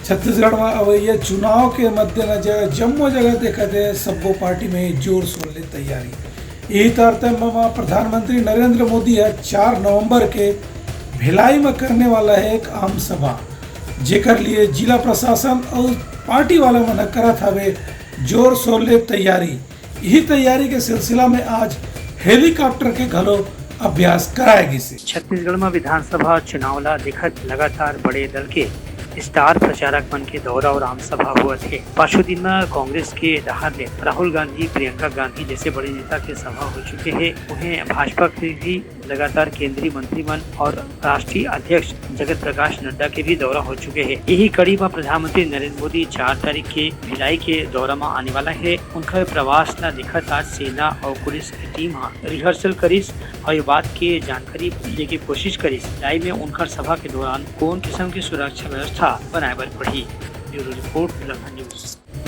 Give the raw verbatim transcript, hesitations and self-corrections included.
छत्तीसगढ़ म अवइया चुनाव के मद्देनजर जम्मो जगह देखत हे सब्बो पार्टी में जोर शोर ले तैयारी। यही तारतम्य म प्रधानमंत्री नरेंद्र मोदी ह चार नवंबर के भिलाई म करने वाला हे एक आम सभा, जेकर लिए जिला प्रशासन अउ पार्टी वाला मन ह करत हवे जोर शोर ले तैयारी। यही तैयारी के सिलसिला में आज हेलीकॉप्टर के घलो अभ्यास कराए गिस हे। छत्तीसगढ़ म विधानसभा चुनाव ला देखत लगातार बड़े दल के स्टार प्रचारक मन के दौरा और आम सभा होवत हे। पाछू दिन म कांग्रेस के डहार ले राहुल गांधी, प्रियंका गांधी जैसे बड़े नेता के सभा हो चुके हे। उहें भाजपा के भी लगातार केंद्रीय मंत्री मन और राष्ट्रीय अध्यक्ष जगत प्रकाश नड्डा के भी दौरा हो चुके हे। यही कड़ी म प्रधानमंत्री नरेंद्र मोदी चार तारीख के भिलाई के दौरा म आने वाला हे। उनकर प्रवास ला देखत आज सेना और पुलिस के टीम ह रिहर्सल करिस और ये बात के जानकारी लेके कोशिश करिस, भिलाई में उनकर सभा के दौरान कौन किस्म की सुरक्षा व्यवस्था बनाए बर पड़ही। Bureau report, Lakhan news.